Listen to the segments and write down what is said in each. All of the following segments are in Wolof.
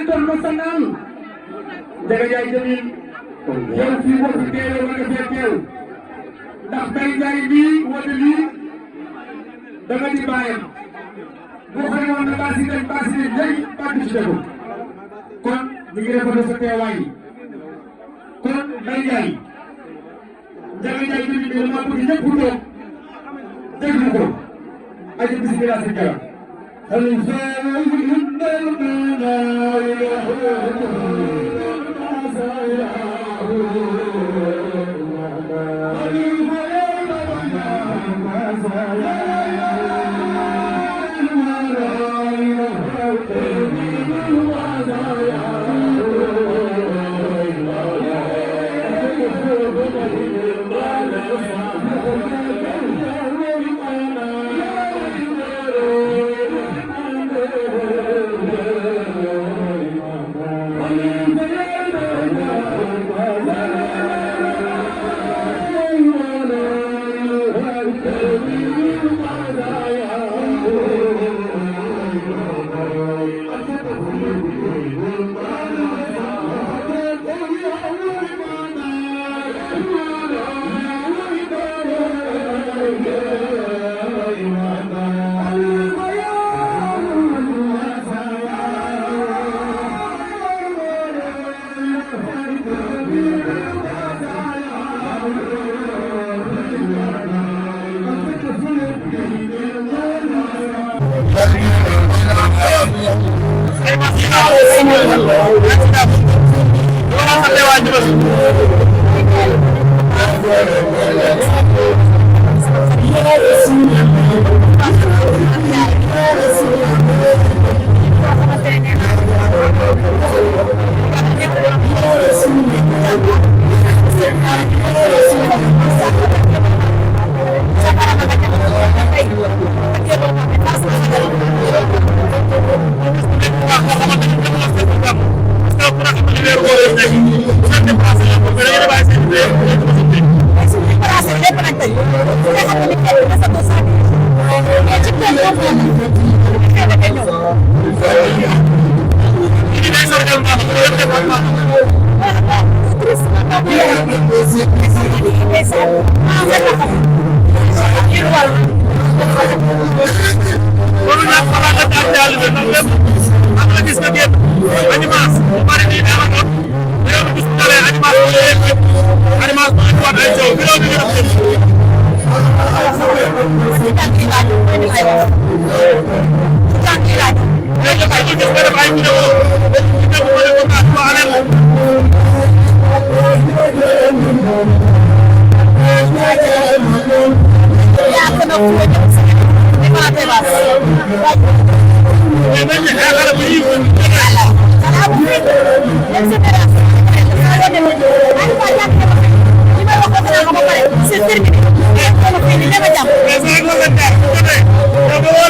international Ndiaga Ndiaye Jamil yow fii boo fi teewee war nga fee teew ndax Baye Ndiaye bii wala lii danga di bàyyam boo xam ne woon na baasi dem léegi participé ko kon ñu ngi rafetlu sa teewaay kon Baye Ndiaye Ndiaga Ndiaye Jamil bi dama bëgg ñëpp toog déglu ko aja bismillah sa jara Hãy subscribe cho kênh Ghiền Mì Gõ để không bỏ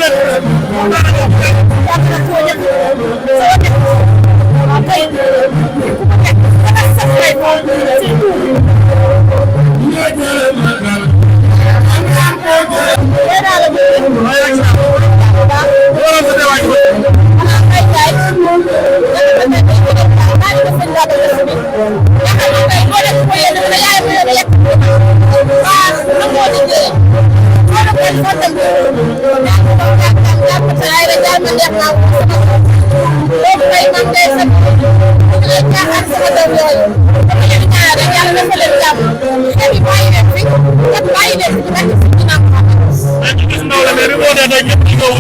lỡ những video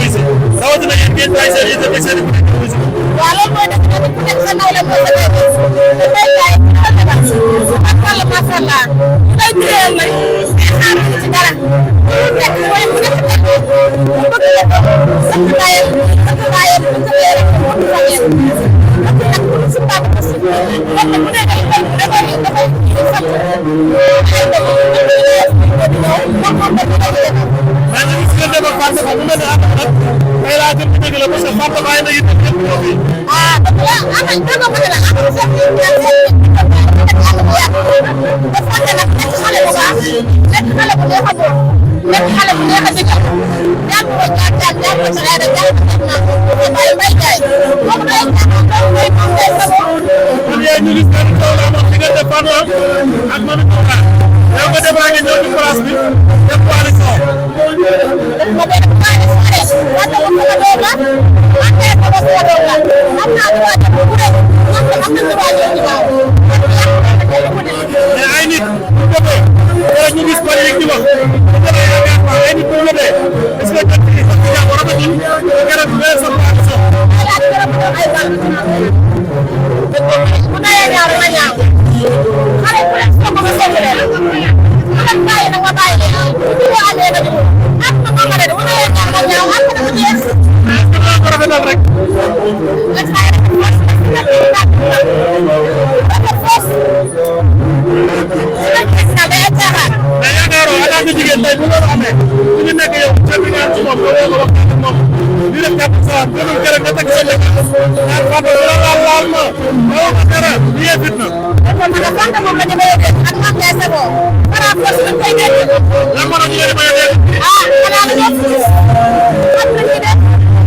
hấp dẫn. tey ñu gis benn tool amoon diggante Fatma ak Mamy Cobra yow nga dem rek ñëw ci place bi def coalition. ma def coalition de wante ko sama doom la wante ko sama doom la am naa droit de bu rek wante am na droit de waaw. mais ay nit bu jotee ñu gis politique di wax ay nit bu jotee est-ce que jot ci sax ya war a bëgg gërëm benn sa coalition. ay gërëm ay bal bu dayee ñaaw dama ñaaw xale bu leen soog a soog leen bu leen bàyyi nag ma bàyyi leen bu ñu amee nag ak ma ma de bu dayee ñaaw ma ñaaw ak dama jeex ko rafetal rek ak say rek mais yaakaaroo en tant que jigéen tey bu loolu amee bu ñu nekk yow ca bi nga ci moom nga woo ko waxtaan ak moom ñu def jàpp sa gënul kër nga teg sa lekk naan Fatou la laal ma woo ko dara lii fitna kon man sant moom la ñu may def ak man ngay sa bopp par rapport ak koy def lan moo tax ñu leen may def ah xanaa la ñoo ak la ñu def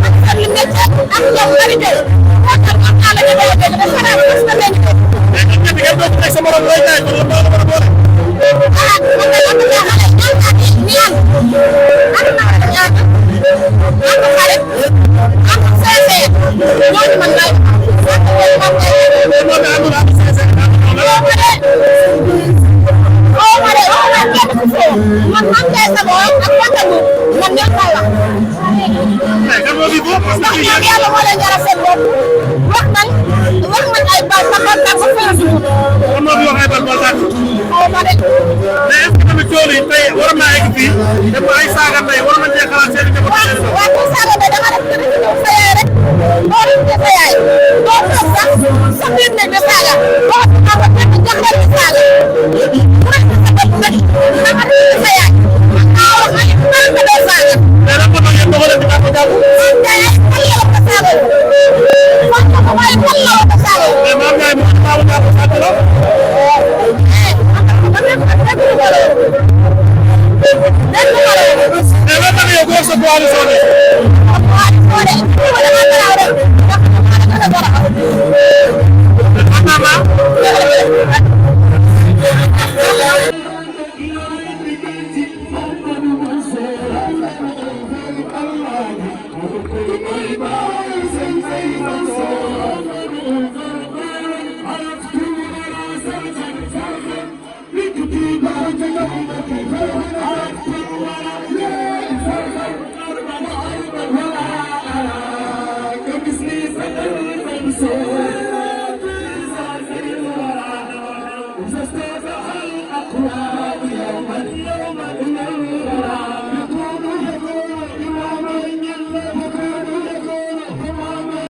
ak sa li nga ci ak ñoom qualité moo tax am naa la ñu may def dafa xanaa parce que dañ ko mais ñun ñëpp ngeen doon teg sa morom lay jaay kon lan moo la mën a boole ah man de am na xale ñaan ak ñaan am na ñaan am na xale am na sincère ñooñu man lay man man ngay sa bopp ak waxtagu man ñëpp lay wax. ndax ñoom yàlla moo leen jaral seen bopp wax nañ ay bal ba bal ba fële si ñun. kon noo fi wax ay bal bal tàkk. xaw ma de. mais est-ce que tamit coono yi tey war naa egg fii dem ay saaga ndey war nañ cee xalaat seen i njaboot. waaw pour saaga ndey dama def sa yaay rek boo def sa yaay boo toog sax sa biir nekk de saaga boo xam nga benn jaxle di saaga bu rek sa bopp nag dama def sa yaay ah wax ay bal ko doo saaga. mais lan moo tax ngeen doxalee di ko jàpp. tey fan la ko saaga fan la ko waaye fan la ko saaga. mais maam Ndiaye mu ngi taw jàpp sàcc la. mais lan tax yow góor sa coalition bi. Just